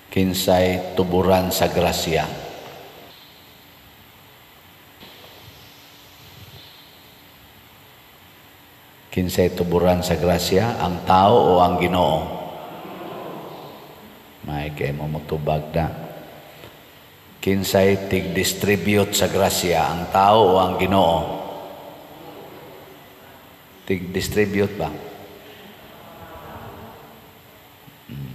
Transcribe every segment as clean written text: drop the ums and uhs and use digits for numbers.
Kinsay tuburan sa grasya? Kinsay tuburan sa grasya? Ang tao o ang Ginoo? May kay mo motubag na. Kinsay tig-distribute sa grasya? Ang tao o ang Ginoo? Tig-distribute ba?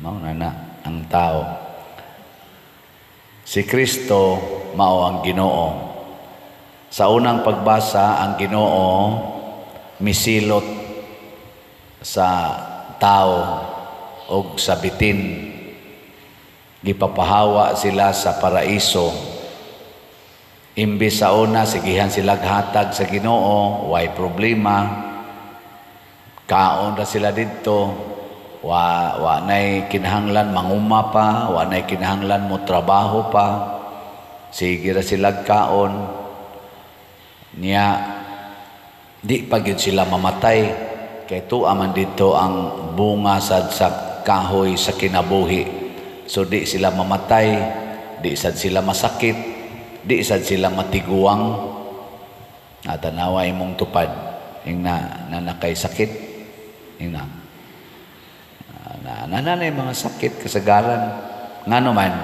Mao na na ang tao. Si Kristo mao ang Ginoo. Sa unang pagbasa, ang Ginoo misilot sa tao og sa bitin. Gipapahawa sila sa paraiso. Imbis sa una sigihan sila hatag sa Ginoo, way problema. Kaon ra sila didto. Wa nay kinahanglan manguma pa, wa nay kinahanglan mo trabaho pa. Sige ra sila kaon. Nya di pa gyud sila mamatay kay tuwa man didto ang bunga sad sa kahoy sa kinabuhi. So di sila mamatay, di sad sila masakit, di sad sila matiguang. Natanawa imong tupad ingna na nakay sakit ingna na na mga sakit kasagaran. Ngano man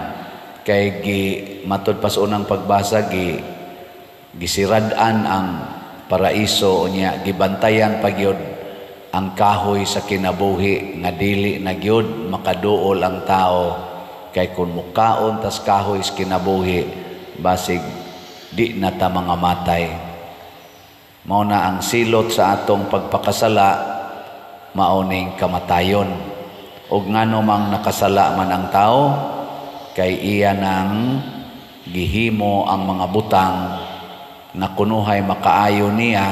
kay gi matud pa sa unang pagbasa, gi gisirad-an ang paraiso unya gibantayan pa gyud ang kahoy sa kinabuhi nga dili na gyud makaduol ang tao kay kun mukaon tas kahoy sa kinabuhi basig di na ta mga matay. Mao na ang silot sa atong pagpakasala mao ning kamatayon. Og ngano mang nakasala man ang tao kay iya nang gihimo ang mga butang na kunuhay makaayo niya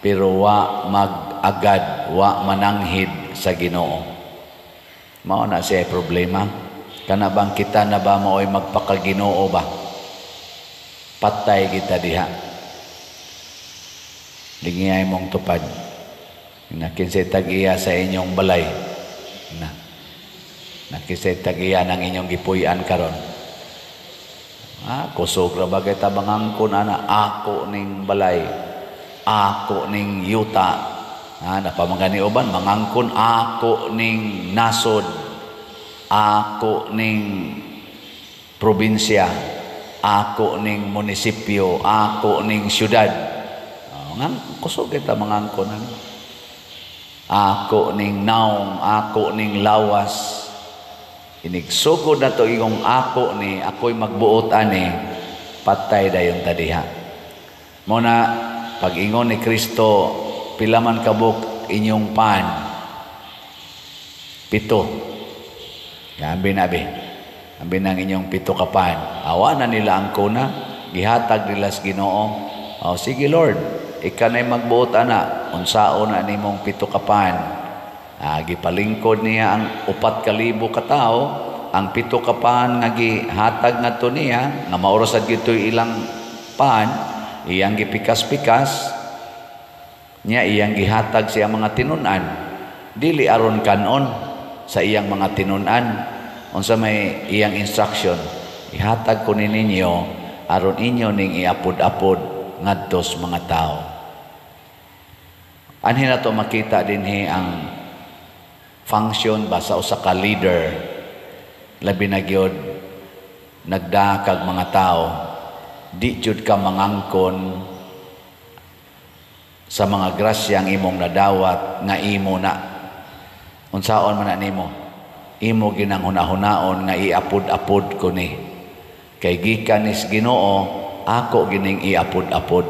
pero wa mag-agad, wa mananghid sa Ginoo. Mao na siya problema. Kana bang kita na ba mao'y magpakaginoo ba? Patay kita diha. Lingiyay mong tupad. Nakinsay tag-iya sa inyong balay. Na. Nakinsay tag-iya ng inyong gipuy-an karon. Ah, kusog ra ba kay tabangangkon ana, ako ning balay, ako ning yuta. Ah, napamangani uban mangangkon ako ning nasod, ako ning probinsya, ako ning munisipyo, ako ning syudad. Oh, ngang kusog kay tabangangkon ana. Ako ning naong, ako ning lawas. Inigsugod na to ingong ako ni, ako'y magbuot ani, patay dayon ta diha. Muna, pag-ingon ni Kristo, pila man kabuk inyong pan? 7. Ambi na be. Ambi na ang inyong 7 ka pan. Awa na nila ang kuna, gihatag nila sa Ginoo. O, sige Lord, ika na'y magbuot ana, unsaon na nimong 7 ka pan. Ah, gipalingkod niya ang 4,000 ka tawo, ang 7 ka pan nga gihatag ngadto niya, nga maura sad gitoy ilang pan, iyang gipikas-pikas niya, iyang gihatag siya mga tinun-an. Dili aron kanon sa iyang mga tinun-an. Unsa may iyang instruction? Ihatag ko ni ninyo aron inyo ning iapod-apod ngadto sa mga tawo. Anhi na to makita dinhi ang function ba sa usa ka leader, labi na gyud nagdakag mga tao, di jud ka mangangkon sa mga grasyang imong nadawat nga imo na. Unsaon man na nimo? Imo ginang hunahunaon nga iapod-apod ko ni. Kay gikan nis Ginoo, ako gining iapod-apod.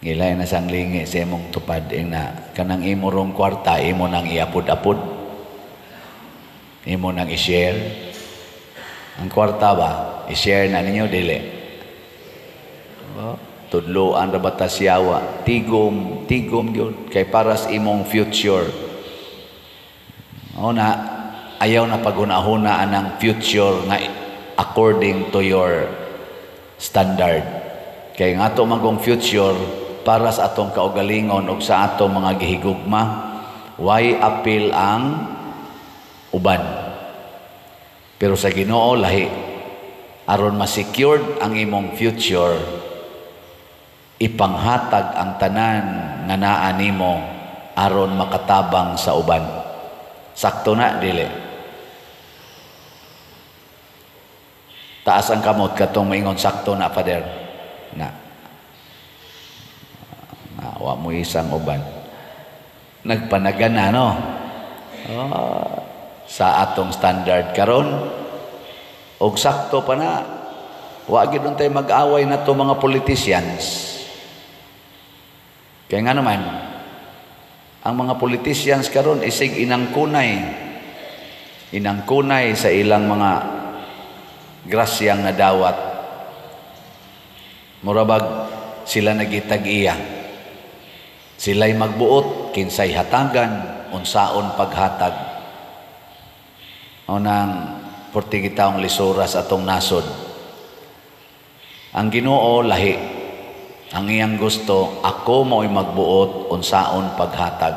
Ngilay na sang lingi sa imong tupad ing na kanang imo rong kwarta imo nang iapod-apod, imo nang i-share. Ang kwarta ba i-share na ninyo dili? Oh, tudloan ra ba ta siyawa? Tigom, tigom gyud kay para sa imong future. O na ayaw na paghuna-huna anang future nga according to your standard. Kay nga ato magong future para sa atong kaugalingon og sa atong mga gihigugma, why appeal ang uban. Pero sa Ginoo lahi, aron ma-secured ang imong future, ipanghatag ang tanan nga naa nimo aron makatabang sa uban. Sakto na dili? Taas ang kamot katong maingon sakto na, Father. Na. Na wa mo isang uban. Nagpanagan na, no? Oh, sa atong standard karon og sakto pa na, wa gid untay mag-away na to mga politicians. Kaya nga naman ang mga politicians karon isig inangkunay. Inangkunay sa ilang mga grasyang nadawat. Murabag sila nagitag-iya. Sila'y magbuot kinsay hatagan unsaon paghatag. Unang porti taong lisura sa atong nasod. Ang Ginoo lahi. Ang iyang gusto, ako mao'y magbuot unsaon paghatag.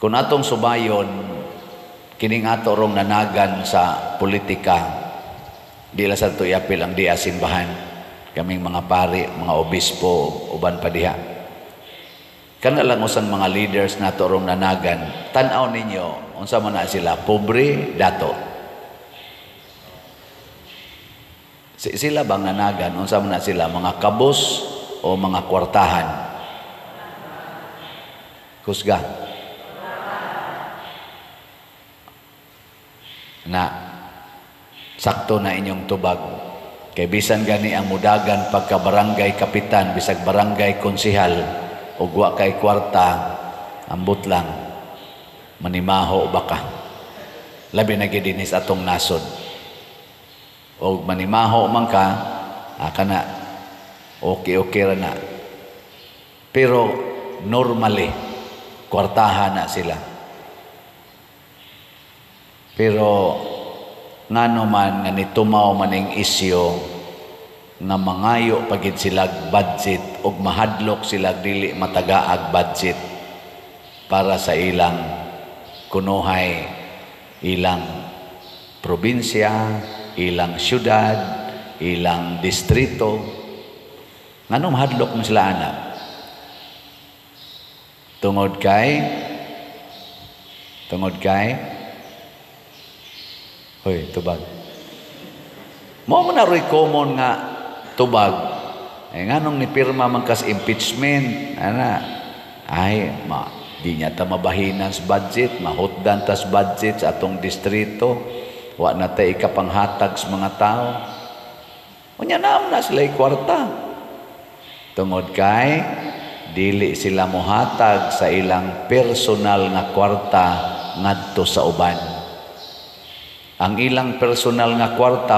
Kung atong subayon kining ato rong nanagan sa politika, di la sa ato iapil ang diya simbahan, kaming mga pari, mga obispo, uban pa diha. Kana lang usang mga leaders nato rong nanagan, tan-aw ninyo unsa man na sila, pobre, dato. Sila bang nanagan, unsa man na sila, mga kabos o mga kwartahan? Kusga. Na sakto na inyong tubag. Kay bisan gani ang mudagan pagka barangay kapitan, bisag barangay konsihal, ug wa kay kwarta, ambot lang manimaho baka. Labi na gid dinhi sa atong nasod. Og manimaho man ka, kana okay ra na. Pero normally kwartahan na sila. Pero ngano man nga nitumaw maning isyo nga mangayo pagid sila budget og mahadlok sila dili matagaag budget para sa ilang kunuhay, ilang probinsya, ilang syudad, ilang distrito. Ngano mahadlok mo sila ana? Tungod kay hoy, tubag. Mao man na roy common nga tubag. Eh nganong nipirma man kas impeachment, ana? Ay, di niya ta mabahinan sa budget, mahutdan tas budget sa atong distrito. Wa na ta ikapanghatag sa mga tao. Unya na na sila kwarta. Tungod kay dili sila mohatag sa ilang personal nga kwarta ngadto sa uban. Ang ilang personal nga kwarta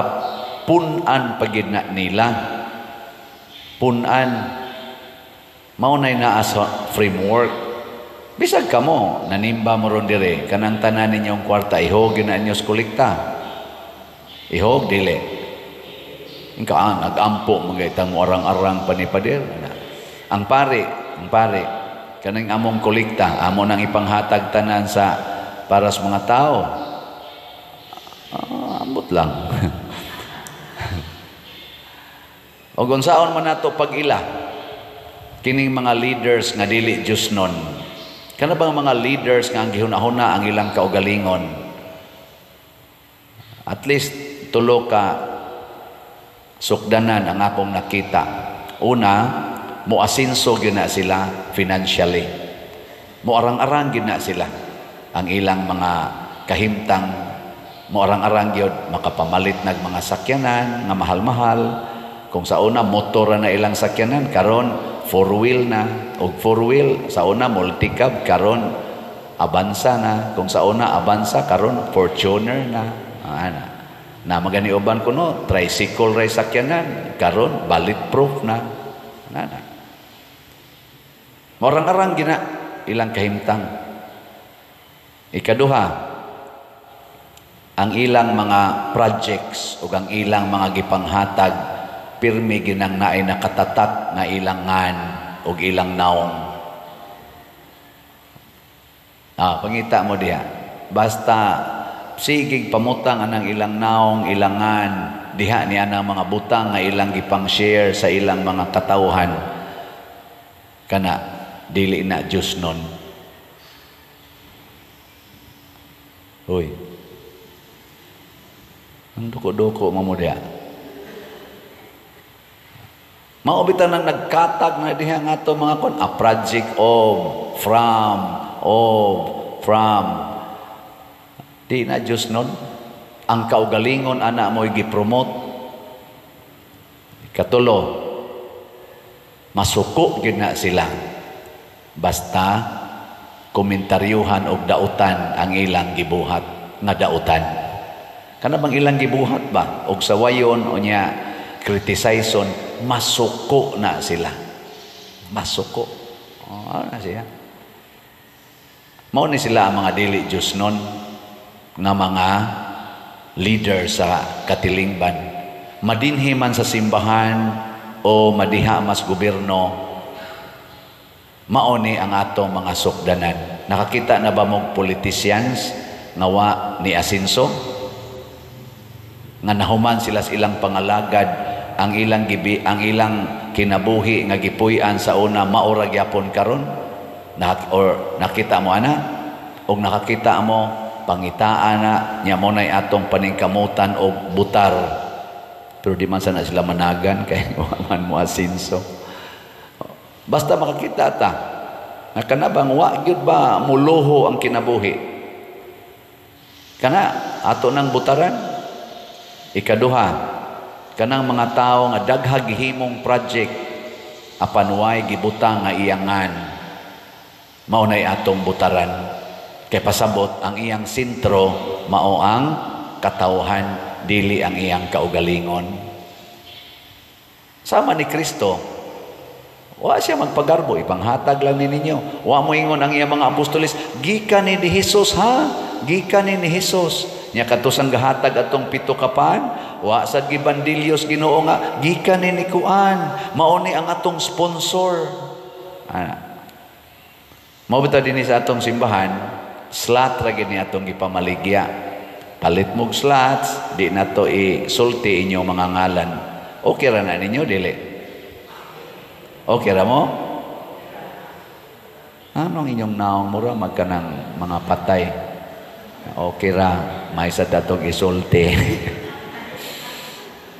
pun-an pagid na nila. Pun-an. Mao nay naa sa framework. Bisag kamo nanimba mo ron dire, kanang tanan ninyong kwarta ihog na inyo sa kolekta. Ihog dili. Ingka nagampo mga itang arang-arang panipader. Ang pare kanang among kolekta, amo nang ipanghatag tanan sa para sa mga tao. Ambot lang. Og unsaon man nato pag-ila kining mga leaders nga dili Diyosnon? Kana bang mga leaders nga ang gihuna-huna ang ilang kaugalingon? At least tulo ka sukdanan ang akong nakita. Una, moasinso gyud na sila financially. Moarang-arang gyud na sila ang ilang mga kahimtang. Moarang-arang gyud makapamalit nag mga sakyanan nga mahal-mahal. Kung sa una motor na ilang sakyanan, karon four wheel na, og four wheel sa una multicab, karon Avanza na. Kung sa una Avanza, karon Fortuner na. Ana. Na magani uban kuno tricycle ray sakyanan, karon bulletproof na. Ana. Moarang-arang gina ilang kahimtang. Ikaduha, ang ilang mga projects ug ang ilang mga gipanghatag pirmi ginang naay nakatatak nga ilang ngan ug ilang naong. Pangita mo diha. Basta sigig pamutang anang ilang naong, ilangan diha ni anang mga butang nga ilang gipang-share sa ilang mga katawhan, kana dili na Diyos nun. Uy, ang duko-duko mo diha. Mao bitaw nang nagkatag na diha nga ato mga kon, a project of, from, of, from. Di na Diyos nun. Ang kaugalingon ana mo'y gipromote. Katulo, masuko gyud na sila. Basta komentaryuhan og dautan ang ilang gibuhat nga dautan. Kana bang ilang gibuhat ba? Og sawayon o niya criticizeon, masuko na sila. Masuko. Oh, na siya. Mao ni sila ang mga dili Diyos nun nga mga leader sa katilingban. Madinhi man sa simbahan o madiha mas gobyerno, mao ni ang atong mga sukdanan. Nakakita na ba mong politicians nga wa ni asinso? Nga nahuman sila sa ilang pangalagad, ang ilang gibi, ang ilang kinabuhi nga gipuy-an sa una mao ra gyapon karon? Or nakita mo ana? Og nakakita mo, pangitaan na nya mo nay atong paningkamutan og butar. Pero di man sana sila managan kay wa man mo asinso. Basta makakita ta nga kana bang wa gyud ba muluho ang kinabuhi, kana ato nang butaran. Ikaduha, kanang mga tawo nga daghang gihimong project apan way gibutang nga iyangan, mao nay atong butaran. Kay pasabot ang iyang sentro mao ang katawhan, dili ang iyang kaugalingon. Sama ni Kristo, wa siya magpagarbo, ipanghatag lang ni ninyo. Wa mo ingon ang iyang mga apostoles, gikan ni Jesus ha, gikan ni Jesus. Nya kadto sang gahatag atong 7 ka pan, wa sad gibandilyos Ginoo nga gikan ni kuan, mao ni ang atong sponsor. Ana. Mao bitaw dinhi sa atong simbahan, slot ra gid ni atong gipamaligya. Palit mog slots, di na to isulti inyong mga ngalan. Okay ra na ninyo dili? Okay ra mo? Anong inyong naong mura magkanang mga patay? Okay ra, may sa datong isulti.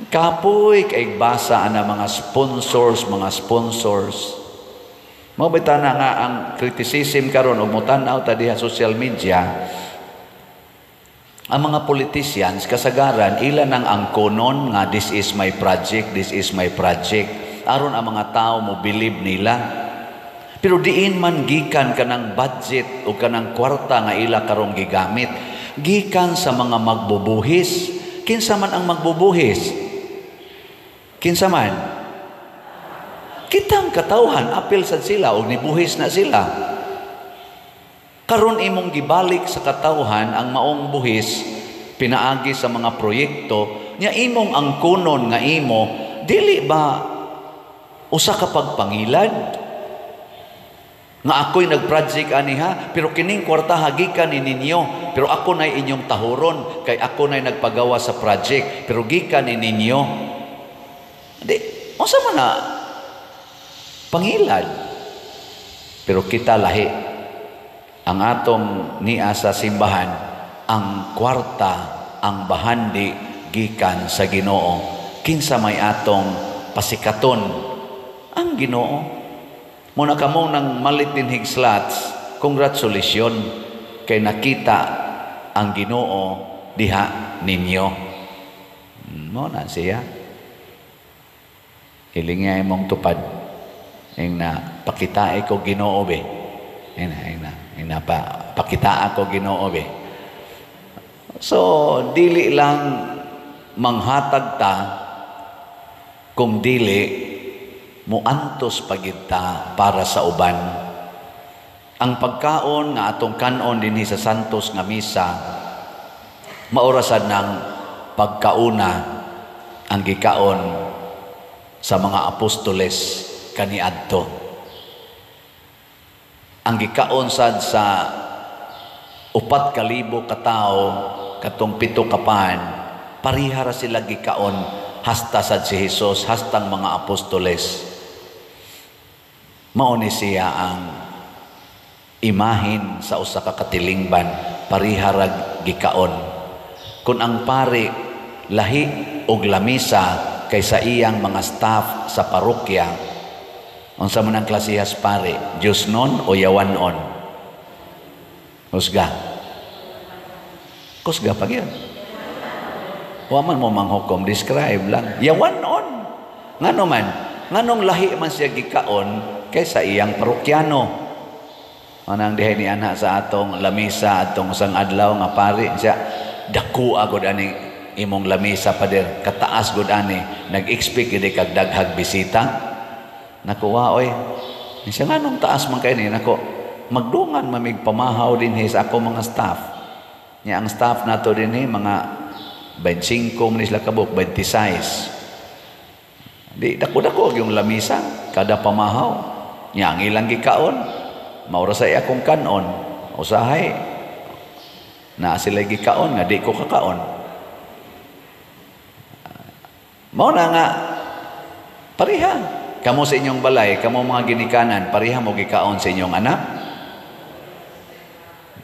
Kapoy kay basa ana mga sponsors, mga sponsors. Mao bitaw na nga ang criticism karon og motan-aw ta diha social media. Ang mga politicians kasagaran ila nang angkonon nga this is my project, this is my project. Aron ang mga tao mo believe nila. Pero diin man gikan kanang budget o kanang kwarta nga ila karong gigamit, gikan sa mga magbubuhis. Kinsa man ang magbubuhis? Kinsa man? Kitang katawhan, apil sad sila og nibuhis na sila. Karon imong gibalik sa katawhan ang maong buhis pinaagi sa mga proyekto nya imong angkonon nga imo, dili ba usa ka pagpangilad? Nga ako'y nag-project ani ha, pero kining kwarta gikan ni ninyo, pero ako na'y inyong tahuron kay ako na'y nagpagawa sa project, pero gikan ni ninyo. Di, unsa man na pangilad? Pero kita lahi. Ang atong niya sa simbahan, ang kwarta, ang bahandi gikan sa Ginoo. Kinsa may atong pasikaton? Ang Ginoo. Muna kamo nang malit dinhig slots, congratulations kay nakita ang Ginoo diha ninyo. Mo na siya. Hilinga imong tupad. Ing na pakitae ko Ginoo be. Ing na, ing na pa pakita ako Ginoo be. So dili lang manghatag ta kung dili muantos pagid ta para sa uban. Ang pagkaon nga atong kanon dinhi sa Santos nga misa, maorasad ng pagkauna ang gikaon sa mga apostoles kaniadto. Ang gikaon sad sa 4,000 ka tawo, katong 7 ka pan, pareha ra sila gikaon hasta sad si Hesus, hastang mga apostoles. Mao ni siya ang imahin sa usa ka katilingban, pareha ra gikaon. Kung ang pari lahi og lamisa kaysa iyang mga staff sa parokya, unsa man ang klasehas pare, Diyosnon o yawanon? Husga. Kusga pag yun. Wa man mo manghukom, describe lang. Yawanon. Ngano man? Nganong lahi man siya gikaon kaysa iyang parokyano? Anang dihay ni ana sa atong lamisa atong usang adlaw nga pari siya, dako agod ani imong lamisa, pader, kataas gud ani, nag-expect gid kag daghag bisita. Nakuha oy. Siya, nganong taas man kay ni? Nako, magdungan mamig pamahaw dinhi sa ako mga staff. Nya ang staff nato dinhi mga 25 man sila kabuk, 26. Di dako-dako yung lamisa kada pamahaw. Nya ang ilang gikaon maura sa akong kanon. Usahay na sila gikaon nga di ko kakaon. Mao na nga pareha kamo sa inyong balay, kamo mga ginikanan, pareha mo gikaon sa inyong anak?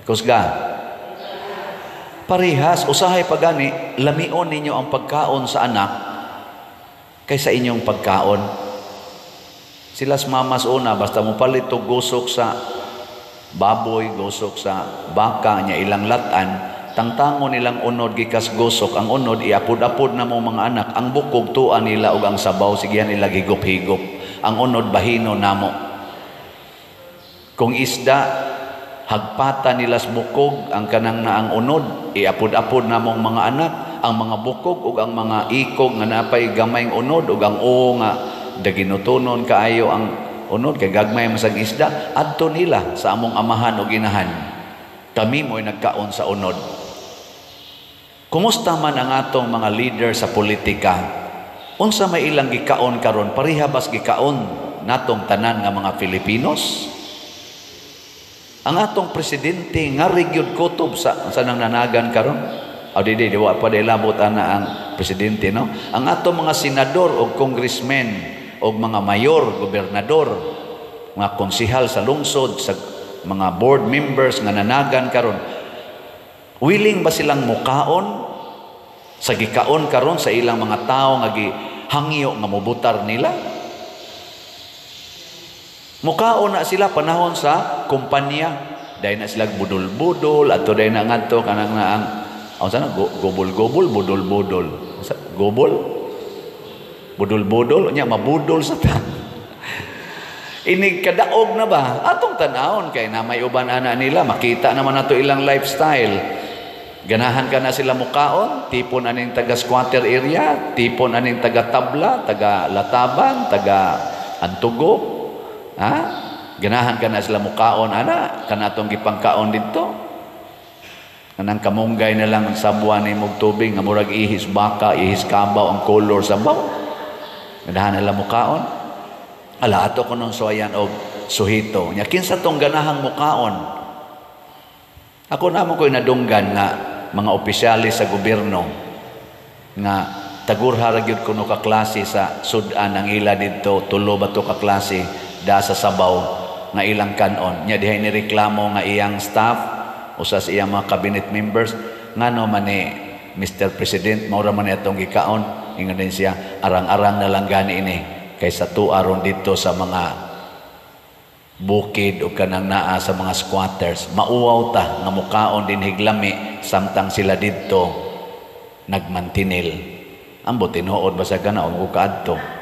Kusga. Parehas, usahay pagani, lamion ninyo ang pagkaon sa anak kaysa inyong pagkaon. Sila sa mamas una, basta mo palit og gusok sa baboy, gusok sa baka, nya ilang latan, tangtangon nilang unod gikas gusok, ang unod iapod-apod na mo mga anak, ang bukog tuan nila og ang sabaw, sigihan nila higop-higop. Ang unod bahino namo. Kung isda, hagpata nila sa bukog ang kanang naang unod, iapod-apod namong mga anak ang mga bukog ug ang mga ikog nga napay gamayng unod ug ang oo nga daginutunon kaayo ang unod kay gagmay man sang isda, adto nila sa among amahan ug inahan. Kami mo'y nagkaon sa unod. Kumusta man ang atong mga leader sa politika? Unsa may ilang gikaon karon? Pareha bas gikaon natong tanan nga mga Filipinos? Ang atong presidente nga gyud kutob sa nang nanagan karon. O di di wa pa labot ana ang presidente, no. Ang atong mga senador o congressmen o mga mayor, gobernador, mga konsehal sa lungsod, sa mga board members nga nanagan karon, willing ba silang mukaon sa gikaon karon sa ilang mga tao nga gihangyo nga mobutar nila? Mukaon na sila panahon sa kumpanya, dahil na sila budol-budol ato dahil na ngadto kanang na ang sana gobol-gobol, budol-budol, gobol, budol-budol, nya mabudol sa ta. Inig kadaog na ba atong tan-awon kay na may uban ana nila, makita naman nato ilang lifestyle. Ganahan ka na sila mukaon, tipon aning taga squatter area, tipon aning taga tabla, taga lataban, taga antugop. Ha? Ganahan ka na sila mukaon ana kanatong gipangkaon didto. Kanang kamunggay na lang ang sabwa ni mog tubig nga murag ihis baka, ihis kabaw ang color sabaw. Ganahan nila mukaon. Ala ato kuno suwayan og suhito. Nya kinsa tong ganahang mukaon? Ako namo ko'y nadunggan nga mga opisyalis sa gobyerno nga tagurha ra gyud kuno ka klase sa sud-an ang ila didto, tulo ba to ka klase da sa sabaw nga ilang kanon. Nya dihay ni reklamo nga iyang staff usa sa iyang mga cabinet members, ngano man ni Mr. President mao ra man ni atong gikaon? Ingon din siya, arang-arang na lang gani ini kaysa tuaron didto sa mga bukid o kanang naa sa mga squatters, mauwaw ta nga mukaon din higlami samtang sila didto nagmantinil. Ambot tinuod ba sa kana og kaadto.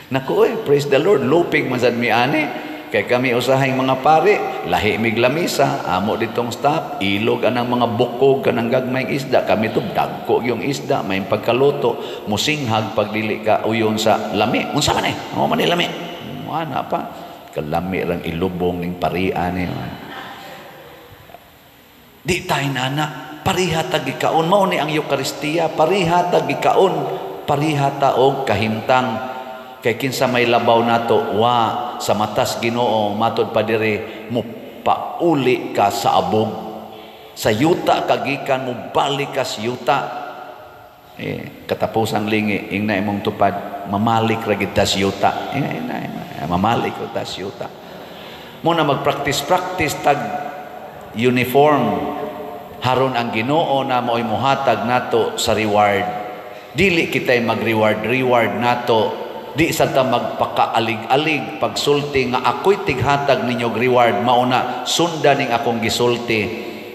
Naku oy, praise the Lord, lupig man sad mi ani kay kami usahay mga pare, lahi mig lamisa, amo ditong staff, ilog anang mga bukog kanang gagmayng isda, kami to dagko yung isda, may pagkaluto, musinghag pag dili ka uyon sa lami. Unsa man eh? Mao man ni lami. Ana pa kalami rang ilubong ning parian ni. Di tayo nana, pariha ta gikaon, mao ni ang Eukaristiya, pariha ta gikaon, pariha ta og kahimtang. Kay kinsa may labaw nato, wa sa matas Ginoo matod pa diri mo Pauli ka sa abog. Sa yuta ka gikan, mo balik ka sa yuta. Eh, katapusang lingi, ingna imong tupad, mamalik ra gid ta sa yuta. Ingna, ingna, ingna, mamalik ra ta sa yuta. Mao na magpractice-practice tag uniform haron ang Ginoo na mao'y muhatag nato sa reward. Dili kitay mag-reward reward nato. Di sa ta magpakaalig-alig pagsulti nga ako'y tighatag ninyo reward, mao na sunda ning akong gisulti,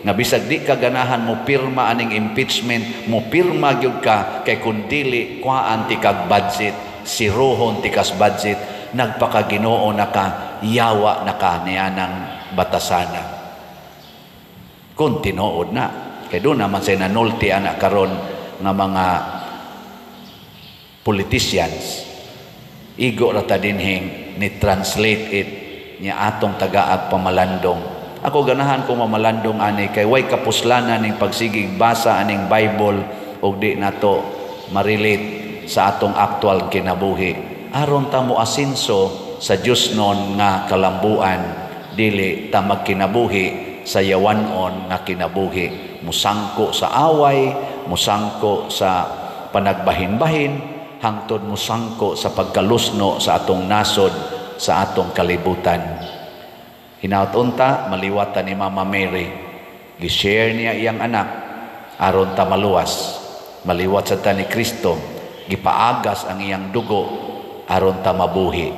nga bisag di ka ganahan mo pirma aning impeachment, mo pirma gyud ka, kay kun dili, kuhaan ti kag budget, siruhon ti kas budget. Nagpakaginoo na ka, yawa na ka nianang batasana. Kung tinuod na kay doon naman say nanulti ana karon nga mga politicians, igo ra ta dinhing ni translate it niya atong tagaag pamalandong. Ako, ganahan ko mamalandong ani kay way kapuslanan ning pagsigig basa aning Bible ug di nato ma-relate sa atong aktual kinabuhi, aron ta mo asinso sa Dios non nga kalambuan, dili ta magkinabuhi sa yawanon nga kinabuhi, musangko sa away, musangko sa panagbahin-bahin, hangtod musangko sa pagkalusno sa atong nasod, sa atong kalibutan. Hinaut unta maliwatan ni Mama Mary. Gi-share niya iyang anak aron ta maluwas. Maliwat sa ta ni Kristo, gipaagas ang iyang dugo aron ta mabuhi.